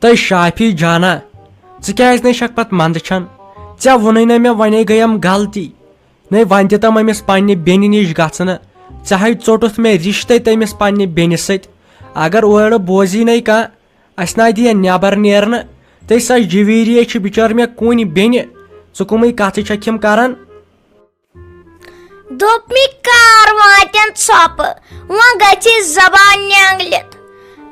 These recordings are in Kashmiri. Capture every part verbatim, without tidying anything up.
تہٕ شافی جانا، ژٕ کیازِ نے چھکھ پتہٕ مندٕ چھان؟ ژےٚ ووٚنُے نہ مےٚ، ونے گٔیم غلطی۔ نے وۄنۍ دِتم أمِس پننہِ بیٚنہِ نِش گژھنہٕ۔ ژےٚ ہے ژوٚٹُتھ مےٚ رشتے تٔمِس پننہِ بیٚنہِ سۭتۍ۔ اگر اورٕ بوزی نے کانٛہہ، اسہِ نا دِیہِ نٮ۪بر نیرنہٕ۔ تہٕ سۄ جویریہ چھِ بچٲر مےٚ کُنۍ بیٚنہِ۔ ژٕ کُمٕے کتھٕ چھکھ یِم کران؟ دوٚپمی کار واتن ژھۄپہٕ، وۄنۍ گژھِ زبان نینگلِتھ۔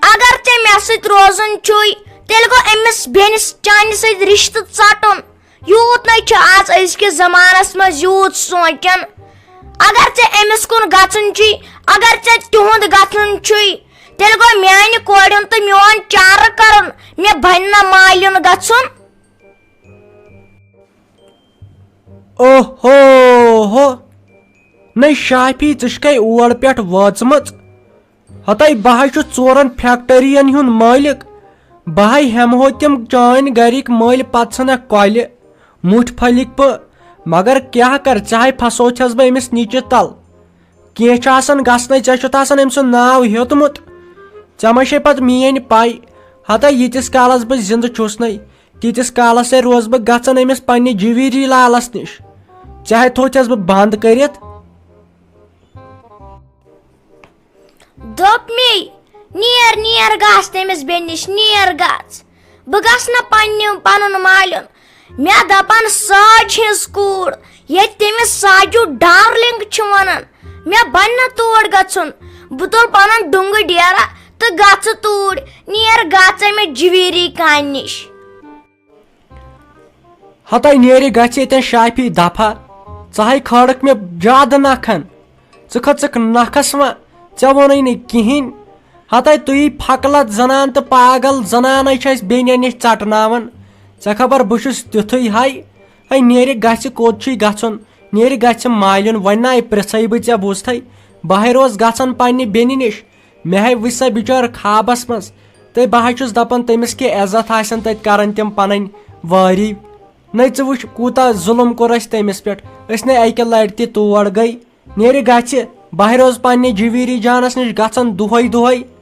اگر ژےٚ مےٚ سۭتۍ روزُن چھُے، تیٚلہِ گوٚو أمِس بیٚنِس چانہِ سۭتۍ رِشتہٕ ژٹُن۔ یوٗت نَے چھُ آز أزکِس زمانس منٛز یوٗت سونٛچان۔ اگر ژےٚ أمِس کُن گژھُن چھُے، اگر ژےٚ تِہُنٛد گژھُن چھُے، تیٚلہِ گوٚو میانہِ کورِ ہُنٛد تہٕ میون چارٕ کرُن۔ مےٚ بنہِ نہ مالیُن گژھُن۔ اوہو ہو، نے شافی، ژٕ چھکھے اور پٮ۪ٹھ وٲژمٕژ؟ ہتے بہٕ ہا چھُس ژورن فیکٹرین ہُنٛد مٲلِک۔ بہٕ ہا ہٮ۪مہٕ ہو تِم چٲنۍ گرِکۍ مٲلۍ پتہٕ ژھٕنکھ کۄلہِ مُٹھۍ پھٔلِکۍ پٲٹھۍ۔ مگر کیاہ کر، ژےٚ ہاے پھسوو چھس بہٕ أمِس نِچہِ تل۔ کینٛہہ چھُ آسان گژھنَے، ژےٚ چھُتھ آسان أمۍ سُنٛد ناو ہیوٚتمُت۔ ژےٚ ما چھے پتہٕ میٲنۍ پے؟ ہتا ییٖتِس کالس بہٕ زِندٕ چھُس نے، تیٖتِس کالس ہے روزٕ بہٕ گژھان أمِس پننہِ جویری لالس نِش۔ ژےٚ ہے تھوٚو چھس بہٕ بند کٔرِتھ۔ دوٚپ مے، نیر نیر گژھ تٔمِس بیٚنہِ نِش، نیر گژھ۔ بہٕ گژھٕ نہٕ پننہِ پنُن مالیُن۔ مےٚ دپان ساج ہٕنٛز کوٗر، ییٚتہِ تٔمِس ساجو ڈارلنگ چھِ ونان۔ مےٚ بنہِ نہٕ تور گژھُن۔ بہٕ تُلہٕ پنُن ڈُنگہٕ ڈیرا تہٕ گژھٕ توٗرۍ۔ نیر گژھ أمِس جویری کامہِ نِش۔ ہتے نیرِ گژھِ ییٚتٮ۪ن شافی دفعہ۔ ژٕ ہے کھٲرکھ مےٚ زیادٕ نکھن۔ ژٕ کھٔژٕکھ نکھس وۄنۍ، ژےٚ ووٚنُے نہٕ کِہیٖنۍ۔ ہتے تُہی پھکلت زنان تہٕ پاگل زنانے چھِ اَسہِ بیٚنہِ نِش ژٹناوان۔ ژےٚ خبر بہٕ چھُس تیُتھُے ہے۔ ہے نیرِ گژھِ، کوٚت چھُے گژھُن؟ نیرِ گژھِ مالیُن، وۄنۍ نہ پرٛژھے بہٕ ژےٚ، بوٗزتھے؟ بہٕ ہے روس گژھان پننہِ بیٚنہِ نِش۔ مےٚ ہے وٕچھ سۄ بِچٲر خوابس منٛز۔ تہٕ بہٕ ہے چھُس دپان تٔمِس کیٛاہ عزت آسن تتہِ کران تِم پنٕنۍ وٲری۔ نٔے ژٕ وٕچھ کوٗتاہ ظُلم کوٚر اَسہِ تٔمِس پٮ۪ٹھ۔ أسۍ نے اکہِ لٹہِ تہِ تور گٔے۔ نیرِ گژھِ، بہٕ ہے روزٕ پننہِ جویری جانس نِش گژھان دۄہے دۄہے۔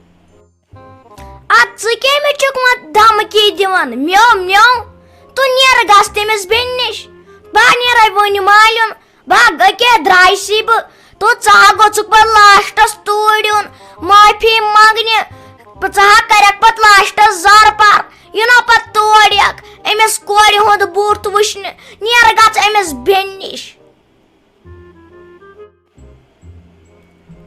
ادٕ ژٕ کٔمِس چھُکھ وۄنۍ دھمکی دِوان؟ میو میو، تہٕ نیر گژھ تٔمِس بیٚنہِ نِش۔ بہٕ نیرے وُنہِ مالیُن۔ بہٕ گٔے کیٛاہ درٛایسی بہٕ؟ تہٕ ژٕ ہا گوٚژھُکھ پتہٕ لاسٹس توٗرۍ یُن معٲفی منٛگنہِ۔ ژٕ ہا کرکھ پتہٕ لاسٹس زارٕ پار۔ یہِ نہ پتہٕ تور یکھ أمِس کورِ ہُنٛد بُتھ وٕچھنہِ۔ نیر گژھ أمِس بیٚنہِ نِش۔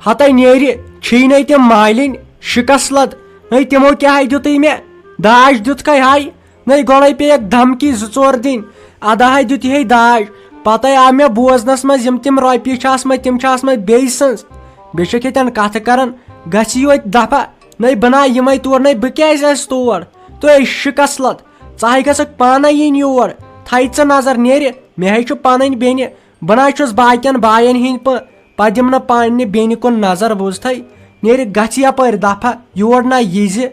ہتے نیرِ، چھی نے تِم مالِنۍ شِکس لد۔ ہے تِمو کیٛاہ دیُتُے مےٚ؟ داج دیُتکھے ہاے۔ نٔے گۄڈَے پیٚیَکھ دھمکی زٕ ژور دِنۍ، اَدٕ ہَے دیُت یِہے داج۔ پَتَے آو مےٚ بوزنَس منٛز یِم تِم رۄپیہِ چھِ آسمَژٕ، تِم چھِ آسمَژٕ بیٚیہِ سٕنٛز۔ بیٚیہِ چھَکھ ییٚتٮ۪ن کَتھٕ کَران، گژھِ یوتہِ دَفعہ۔ نٔے بہٕ نا یِمَے تور، نٔے بہٕ کیٛازِ آسہٕ تور؟ تُہۍ شِکَس لَد، ژٕ ہَے گژھکھ پانَے یِنۍ یور۔ تھایہِ ژٕ نظر، نیرِ، مےٚ ہے چھُ پَنٕنۍ بیٚنہِ، بہٕ نا چھُس باقیَن بایَن ہِنٛدۍ پٲٹھۍ، پَتہٕ دِمہٕ نہٕ پنٛنہِ بیٚنہِ کُن نظر، بوٗزتھَے؟ نیرِ گژھِ یَپٲرۍ دَفعہ، یور نا یِزِ۔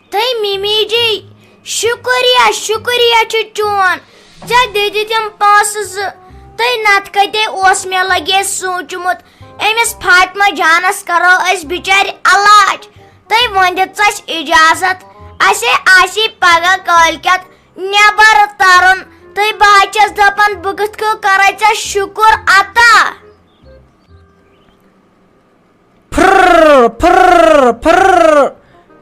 تہٕ مِمی جی، شُکریہ، شُکریہ چھُ چون، ژےٚ دِتۍ تِم پونٛسہٕ زٕ۔ تہٕ نتہٕ کتے اوس مےٚ لگے سوٗنٛچمُت، أمِس فاطمہ جانس کرو أسۍ بِچارِ علاج۔ تہٕ وۄنۍ دِژ اَسہِ اجازت، اَسے آسی پگاہ کٲلۍ کٮ۪تھ نٮ۪بر ترُن۔ تہٕ بہٕ حظ چھَس دپان، بہٕ کِتھ کٔنۍ کرے ژےٚ شُکر عطا؟ پھر پھر پھر۔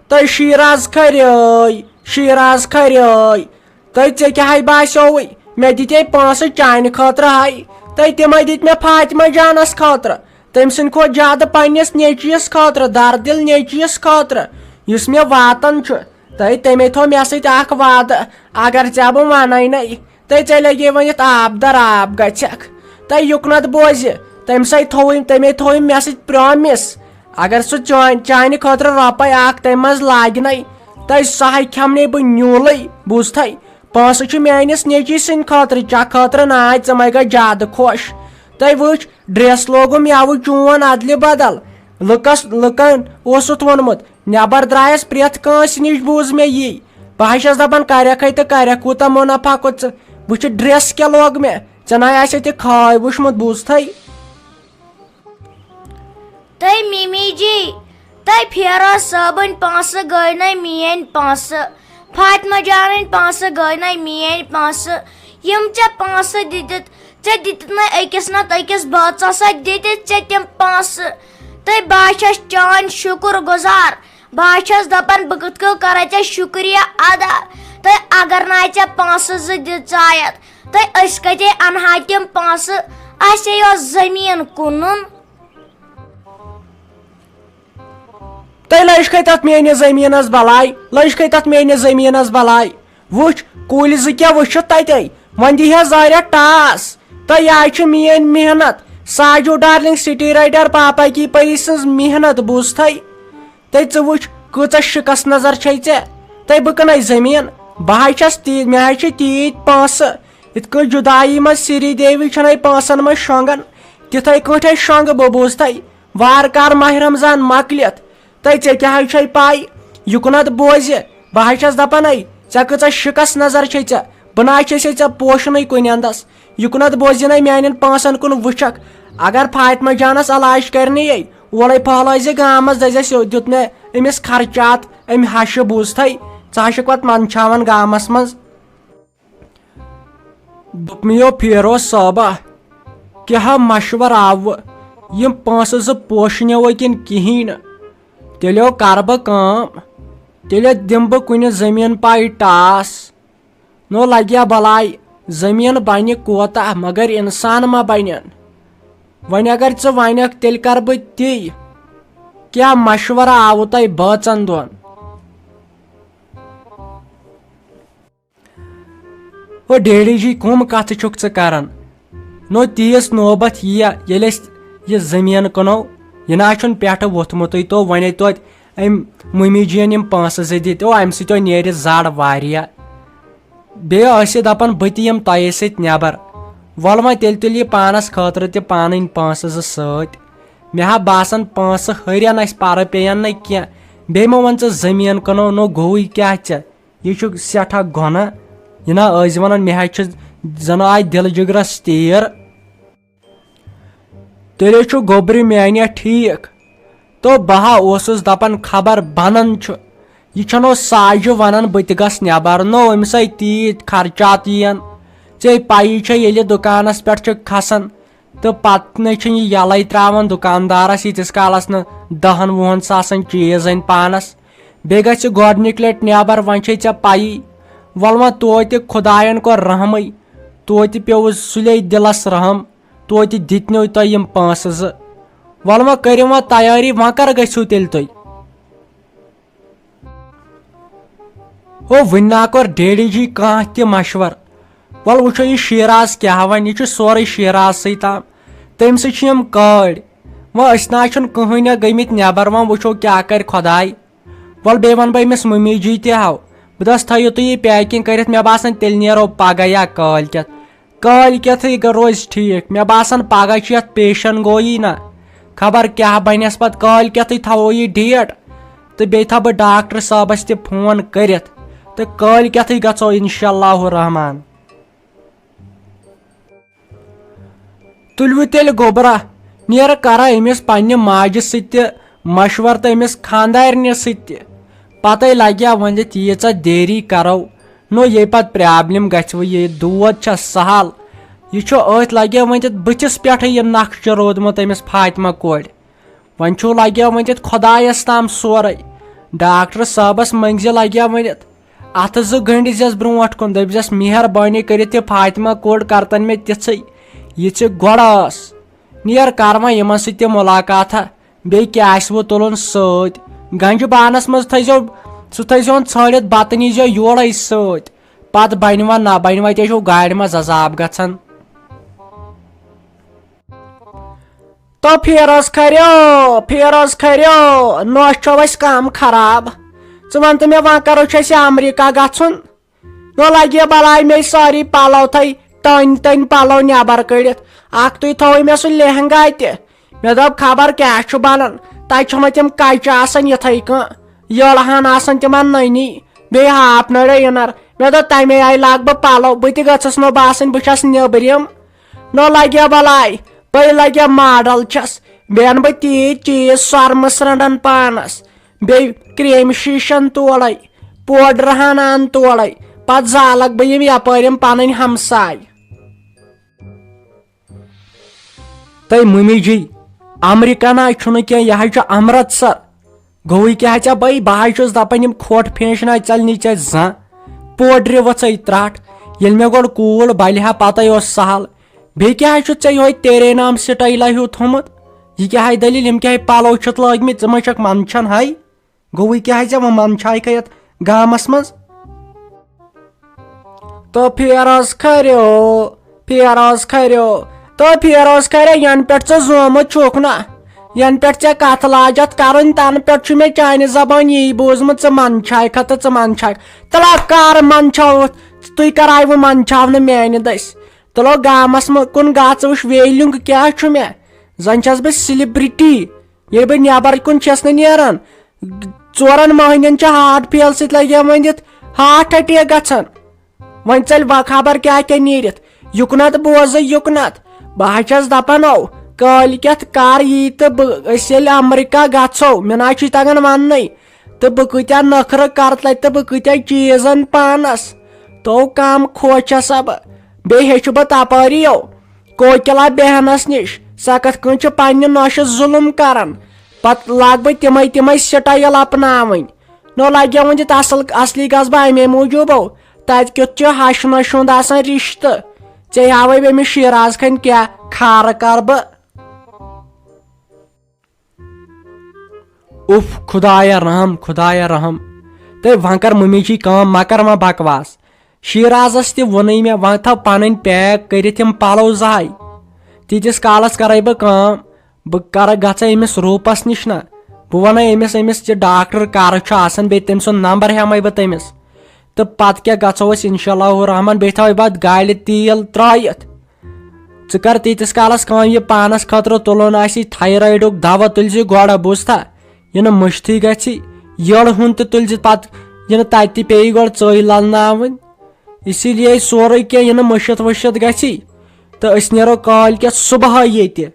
تہٕ شیٖراز کھریٲے، شیٖراز کھریٲے۔ تہٕ ژےٚ کیٛاہ ہے باسیووُے؟ مےٚ دِتے پونٛسہٕ چانہِ خٲطرٕ ہاے، تہٕ تِمے دِتۍ مےٚ فاطمہ جانس خٲطرٕ۔ تٔمۍ سٕنٛدِ کھۄتہٕ زیادٕ پننِس نیٚچوِس خٲطرٕ، دردِل نیٚچوِس خٲطرٕ، یُس مےٚ واتان چھُ۔ تہٕ تٔمۍ تھوٚو مےٚ سۭتۍ اکھ وعدٕ، اگر ژےٚ بہٕ ونَے نَے، تہٕ ژےٚ لگے وۄنۍ یتھ آب در آب گژھکھ۔ تہٕ یُکنت بوزِ، تٔمۍ سٕے تھووُم، تٔمۍ تھووُم مےٚ سۭتۍ promise، اگر سُہ چٲنۍ، چانہِ خٲطرٕ رۄپے اکھ تٔمۍ منٛز لاگہِ نَے، تہٕ سُہ ہے کھٮ۪منے بہٕ نیوٗلٕے، بوٗزتھے؟ پونٛسہٕ چھُ میٲنِس نیٚچوۍ سٕنٛدِ خٲطرٕ، ژےٚ خٲطرٕ ناے، ژٕ مے گژھ زیادٕ خۄش۔ تہٕ وٕچھ، dress لوگُم یَوٕ چون ادلہِ بدل۔ لُکس، لُکن اوسُتھ ووٚنمُت، نٮ۪بر درٛایس پرٛٮ۪تھ کٲنٛسہِ نِش، بوٗز مےٚ یی۔ بہٕ ہا چھَس دَپان، کَرٮ۪کھَے تہٕ کَرٮ۪کھ، کوٗتاہ مُنافع کوٚر ژٕ؟ وٕچھِ dress کیٛاہ لوگ مےٚ، ژےٚ نَے آسہِ تہِ خاے وٕچھمُت، بوٗزتھَے؟ تہٕ مِمی جی، تۄہہِ فیروز صٲبٕنۍ پونٛسہٕ گٔے نَے میٛٲنۍ پونٛسہٕ، فاطمہ جانٕنۍ پونٛسہٕ گٔے نَے میٛٲنۍ پونٛسہٕ۔ یِم ژےٚ پونٛسہٕ دِتِتھ، ژےٚ دِتِتھ نَے أکِس نَتہٕ أکِس بٲژَس سۭتۍ دِتِتھ ژےٚ تِم پونٛسہٕ۔ تہٕ بہٕ ہا چھَس چٲنۍ شُکُر گُزار۔ بہٕ ہا چھَس دَپان، بہٕ کِتھ کٔنۍ کَرٕ ژےٚ شُکریہ ادا؟ تہٕ اگر نَے ژےٚ پونٛسہٕ زٕ دِژایَتھ، تہٕ أسۍ کَتہِ اَنہٕ ہا تِم پونٛسہٕ؟ اَسہِ یہِ اوس زٔمیٖن کٕنُن۔ تہٕ لٔج کھے تَتھ میٛٲنِس زٔمیٖنَس بَلاے، لٔج کھے تَتھ میٛٲنِس زٔمیٖنَس بَلاے۔ وٕچھ، کُلۍ زٕ کیٛاہ وٕچھِتھ تَتے، وۄنۍ دی ہا زاریا ٹاس۔ تہٕ یہِ چھِ میٛٲنۍ محنت، ساجو ڈارلنگ سٹی رائٹر پاپا کی پری سٕنٛز محنت، بوٗزتھَے؟ تہٕ ژٕ وٕچھ، کۭژاہ شِکَس نظر چھے ژےٚ۔ تہٕ بہٕ کٕنَے زٔمیٖن، بہٕ ہَے چھَس تی، مےٚ ہَے چھِ تیٖتۍ پونٛسہٕ۔ یِتھ کٔنۍ جُدایی منٛز سری دیوی چھَنَے پونٛسَن منٛز شۄنٛگان، تِتھَے کٲٹھۍ شۄنٛگہٕ بہٕ، بوٗزتھَے؟ وارٕ کارٕ ماہِ رمضان مۄکلِتھ۔ تہٕ ژےٚ کیٛاہ حظ چھے پَے؟ یُکنَتھ بوزِ، بہٕ حظ چھَس دَپان، ہے، ژےٚ کۭژاہ شِکَس نظر چھے ژےٚ؟ بہٕ نہ حظ چھَسے ژےٚ پوشنٕے کُنہِ اَندَس۔ یُکنَتھ بوزِ نَے میٛانٮ۪ن پونٛسَن کُن وٕچھَکھ۔ اگر فاطمہ جانَس علاج کَرنی یے، اورَے پھٔہلٲیزِ گامَس، دٔپزٮ۪س، یہِ دیُت مےٚ أمِس خرچات، أمۍ ہَشہِ، بوٗزتھَے؟ ژٕ ہَشہِ کھۄتہٕ منٛدچھاوان گامَس منٛز۔ دوٚپمیو فیروز صٲبہ، کیٛاہ مشورٕ آوٕ؟ یِم پونٛسہٕ زٕ پوشنیوے کِنہٕ کِہیٖنۍ نہٕ؟ تیٚلہِ کرٕ بہٕ کٲم، تیٚلہِ دِمہٕ بہٕ کُنہِ زٔمیٖن پایہِ ٹاس۔ نو لگیا بلاے، زٔمیٖن بنہِ کوتاہ، مگر اِنسان ما بنن؟ وۄنۍ اگر ژٕ ونکھ، تیٚلہِ کرٕ بہٕ تی۔ کیٛاہ مشورٕ آوٕ تۄہہِ بٲژن دۄن؟ او ڈیڈی جی، کٕم کتھٕ چھُکھ ژٕ کران؟ نو تیٖژ نوبت یِیا، ییٚلہِ أسۍ یہِ زٔمیٖن کٕنو، یہِ نہ چھُنہٕ پٮ۪ٹھٕ ووٚتھمُتٕے۔ تو وۄنۍ توتہِ أمۍ مٔمی جِین یِم پونٛسہٕ زٕ دِتۍ، او، اَمہِ سۭتۍ او نیرِ زر واریاہ۔ بیٚیہِ ٲسۍ یہِ دپان، بہٕ تہِ یِمہٕ تۄہے سۭتۍ نٮ۪بر۔ وَلہٕ وۄنۍ تیٚلہِ تُلہِ یہِ پانس خٲطرٕ تہِ پانٕنۍ پونٛسہٕ زٕ سۭتۍ۔ مےٚ ہا باسان، پونٛسہٕ ہُرن اَسہِ، پرٕ پیٚین نہٕ کینٛہہ۔ بیٚیہِ مہ وَن ژٕ، زٔمیٖن کٕنو، نو گوٚوٕے کیٛاہ ژےٚ؟ یہِ چھُ سٮ۪ٹھاہ گۄناہ۔ یہِ نہ ٲسۍ وَنان، مےٚ حظ چھِ زَن آے دِلہٕ جِگرَس تیٖر۔ تیٚلے چھُ گوٚبرِ میٛانہِ ٹھیٖک۔ تو بہٕ ہا اوسُس دَپان، خبر بَنان چھُ۔ یہِ چھَنو ساجہِ وَنان، بہٕ تہِ گژھٕ نٮ۪بر۔ نو أمِس آے تیٖتۍ خرچات یِیَن۔ ژےٚ پَیی چھےٚ، ییٚلہِ دُکانَس پٮ۪ٹھ چھِ کھسان، تہٕ پتہٕ نَے چھِنہٕ یہِ یَلَے ترٛاوان دُکاندارَس، ییٖتِس کالَس نہٕ دَہَن وُہَن ساسَن چیٖز أنۍ پانَس۔ بیٚیہِ گژھِ گۄڈٕنِکۍ لَٹہِ نٮ۪بر، وۄنۍ چھے ژےٚ پَیی۔ وَلہٕ وۄنۍ توتہِ خۄدایَن کوٚر رحمٕے، توتہِ پیوٚوُس سُلے دِلَس رحم، توتہِ دِتنو تۄہہِ یِم پونٛسہٕ زٕ۔ وَلہٕ وۄنۍ کٔرِو وۄنۍ تیٲری، وۄنۍ کَر گٔژھِو تیٚلہِ تُہۍ؟ ہو، وٕنہِ نہ کوٚر ڈیڈی جی کانٛہہ تہِ مشور۔ وَلہٕ وٕچھو یہِ شیراز کیٛاہ وَنہِ، یہِ چھُ سورُے شیرازسٕے تام۔ تٔمۍ سۭتۍ چھِ یِم کٲڑۍ۔ وۄنۍ أسۍ نہ چھِنہٕ کٕہٕنۍ نہ گٔمٕتۍ نٮ۪بر، وۄنۍ وٕچھو کیٛاہ کَرِ خۄداے۔ وَلہٕ بیٚیہِ وَنہٕ بہٕ أمِس مٔمی جی تہِ ہاو۔ بہٕ دَپَس، تھٲیِو تُہۍ یہِ packing کٔرِتھ، مےٚ باسان تیٚلہِ نیرو پَگاہ یا کٲلۍ کٮ۪تھ۔ کٲلۍ کٮ۪تھٕے گہ-، روزِ ٹھیٖک۔ مےٚ باسان، پگاہ چھُ یَتھ پیشن گویی نہ۔ خبر کیٛاہ بَنٮ۪س پَتہٕ۔ کٲلۍ کٮ۪تھٕے تھاوو یہِ date۔ تہٕ بیٚیہِ تھاوٕ بہٕ ڈاکٹر صٲبَس تہِ فون کٔرِتھ۔ تہٕ کٲلۍ کٮ۪تھٕے گژھو اِنشاء اللہ الرحمن۔ تُلِو تیٚلہِ گوٚبرا، نیرٕ کرا أمِس پننہِ ماجہِ سۭتۍ تہِ مشورٕ تہٕ أمِس خانٛدارنہِ سۭتۍ تہِ۔ پتے لگیا ؤنِتھ، ییٖژاہ دیری کرو۔ نو یے پتہٕ problem گژھِ وۄنۍ، یہِ دود چھا سہل؟ یہِ چھُ أتھۍ لگیا ؤنِتھ بٕتھِس پٮ۪ٹھٕے یہِ نقشہٕ روٗدمُت أمِس فاطمہ کورِ۔ وۄنۍ چھُو لگیا ؤنِتھ خۄدایس تام سورُے۔ ڈاکٹر صٲبس منٛگزِ لگیا ؤنِتھ۔ اتھٕ زٕ گٔنٛڈۍ زٮ۪س برونٛٹھ کُن، دٔپۍ زٮ۪س، مہربٲنی کٔرِتھ، یہِ فاطمہ کوٚر کرتن مےٚ تِژھٕے، یِژھِ گۄڈٕ ٲس۔ نیر کر وۄنۍ یِمن سۭتۍ تہِ ملاقاتھا، بیٚیہِ کیٛاہ آسہِ وۄنۍ تُلُن سۭتۍ؟ گنجہِ بانس منٛز تھٲیزیو، سُہ تھٲیزیون ژھٲنٛڈِتھ، بتہٕ نیٖزیو یورے سۭتۍ۔ پتہٕ بنہِ وۄنۍ نہ بنہِ وۄنۍ، تہِ چھُو گاڑِ منٛز عذاب گژھان۔ تو فیروز کھریو، فیروز کھریو، نوش چھو اسہِ کم خراب۔ ژٕ ون تہٕ مےٚ، وۄنۍ کرو چھُ اسہِ امریکہ گژھُن۔ نو لگہِ بلاے مے سٲری پلو تھٲے، تٔنۍ تٔنۍ پلو نٮ۪بر کٔڑِتھ۔ اکھ تُے تھووُے مےٚ سُہ لہنگا تہِ۔ مےٚ دوٚپ خبر کیٛاہ چھُ بنان، تتہِ چھُنہ تِم کچہِ آسان یِتھے کٔنۍ، یٔڑ ہن آسان تِمن نٔنی، بیٚیہِ half نٔرۍ inner۔ مےٚ دوٚپ تمے آیہِ لاگہٕ بہٕ پلو، بہٕ تہِ گٔژھٕس نہٕ باسٕنۍ بہٕ چھس نیبرِم۔ نہ لگیا بلاے، بے لگیا ماڈل چھس۔ بیٚیہِ اَنہٕ بہٕ تیٖتۍ چیٖز، سۄرمہٕ سرٛنٛڈن پانس، بیٚیہِ کرٛیٚمہِ شیٖشن تولے، پوڈرٕ ہن اَنہٕ تولے، پتہٕ زالکھ بہٕ یِم یپٲرۍ یِم پنٕنۍ ہمساے۔ تہٕ ممی جی، امریکہ نہ چھُنہٕ کینٛہہ، یہِ حظ چھُ امرتسر۔ گوٚوٕے کیٛاہ ژےٚ بھائی، بہٕ حظ چھُس دپان یِم کھوٹ پھینچ نہ ژلنی ژےٚ زانٛہہ۔ پوڈرِ ؤژھے ترٹھ، ییٚلہِ مےٚ گۄڈٕ کوٗل بلہِ ہا پتے اوس سہل۔ بیٚیہِ کیٛاہ حظ چھُ ژےٚ یِہوے تیرے نام سٹایلا ہیوٗ تھوٚمُت؟ یہِ کیٛاہ ہے دٔلیٖل، یِم کیٛاہ ہے پلو چھِتھ لٲگمٕتۍ، ژٕ ما چھکھ منٛدچھان ہے؟ گوٚوٕے کیٛاہ ہے ژےٚ وۄنۍ منٛدچھایکھے یتھ گامس منٛز؟ تو پھر از کھریو، پھر از کھریو، تو پھر از کھرے، ینہٕ پٮ۪ٹھ ژٕ زومُت چھُکھ نا، ینہٕ پٮ۪ٹھ ژےٚ کتھ لاجتھ کرٕنۍ، تنہٕ پٮ۪ٹھ چھُ مےٚ چانہِ زبٲنۍ یی بوٗزمُت، ژٕ منٛدچھایکھا تہٕ ژٕ منٛدچھایکھ۔ تلہ کر منٛدچھاوُتھ، تُہۍ کر آیوٕ منٛدچھاونہٕ میانہِ دٔسۍ؟ تلو گامس منٛز کُن گژھ، ژٕ وٕچھ ویلیُنگ کیٛاہ چھُ مےٚ، زن چھس بہٕ سیلبرٹی۔ ییٚلہِ بہٕ نٮ۪بر کُن چھَس نہٕ نیران، ژورن مٔہنِین چھِ ہارٹ فیل سۭتۍ لگے مٲنِتھ ہارٹ اٹیک گژھان۔ وۄنۍ ژَلہِ وق خبر کیٛاہ کیٛاہ نیٖرِتھ۔ یُکنتھ بوزٕ یُکنتھ۔ بہٕ حظ چھَس دَپان، او، کٲلۍ کٮ۪تھ کر یی تہٕ بہٕ، أسۍ ییٚلہِ امریکہ گژھو، مےٚ نہ حظ چھُے تگان وننُے۔ تہٕ بہٕ کۭتیٛاہ نخرٕ کرٕ تَتہِ تہٕ بہٕ کۭتیٛاہ چیٖز انہٕ پانس۔ تو کم خۄش چھَسا بہٕ۔ بیٚیہِ ہیٚچھِ بہٕ تپٲری یو۔ کوکِلا بیہنس نِش، سۄ کِتھ کٔنۍ چھِ پننہِ نۄشہِ ظُلُم کران، پتہٕ لاگہٕ بہٕ تِمے تِمے سٹایل اپناوٕنۍ۔ نو لگیو وۄنۍ یہِ اصل، اصلی گژھٕ بہٕ امے موٗجوٗبو۔ تتہِ کیُتھ چھُ ہشہِ نۄشہِ ہُنٛد آسان رشتہٕ۔ ژےٚ ہاوے بہٕ أمِس شیراز کھنۍ کیٛاہ کھارٕ کرٕ بہٕ۔ اُف، خدایا رحم، خدایا رحم۔ تہٕ وۄنۍ کر ممی جی کٲم، مہ کر وۄنۍ بکواس۔ شیرازس تہِ ووٚنُے مےٚ، وۄنۍ تھاو پنٕنۍ پیک کٔرِتھ یِم پلو زٕ ہاے۔ تیٖتِس کالس کرے بہٕ کٲم، بہٕ کرٕ گژھے أمِس روٗپس نِش نہ، بہٕ ونہٕ أمِس، أمِس یہِ ڈاکٹر کرٕ چھُ آسان، بیٚیہِ تٔمۍ سُنٛد نمبر ہٮ۪مے بہٕ تٔمِس۔ تہٕ پتہٕ کیٛاہ گژھو أسۍ انشاء اللہ الرحمن، بیٚیہِ تھاوے بہٕ اتھ گالہِ تیٖل ترٲیِتھ۔ ژٕ کر تیٖتِس کالس کٲم، یہِ پانس خٲطرٕ تُلُن آسی تھایرایڈُک دوا، تُلۍ زِ گۄڈٕ، بوٗزتھا؟ یہِ نہٕ مٔشتھٕے گژھِ، یٔڑ ہُنٛد تہِ تُلۍ زِ پتہٕ، یہِ نہٕ تتہِ تہِ پیٚیہِ گۄڈٕ ژٔے للناوٕنۍ۔ اسی لیے سورُے کینٛہہ، یہِ نہٕ مٔشِتھ ؤشِتھ گژھِ۔ تہٕ أسۍ نیرو کٲلۍ کٮ۪تھ صبحٲے ییٚتہِ۔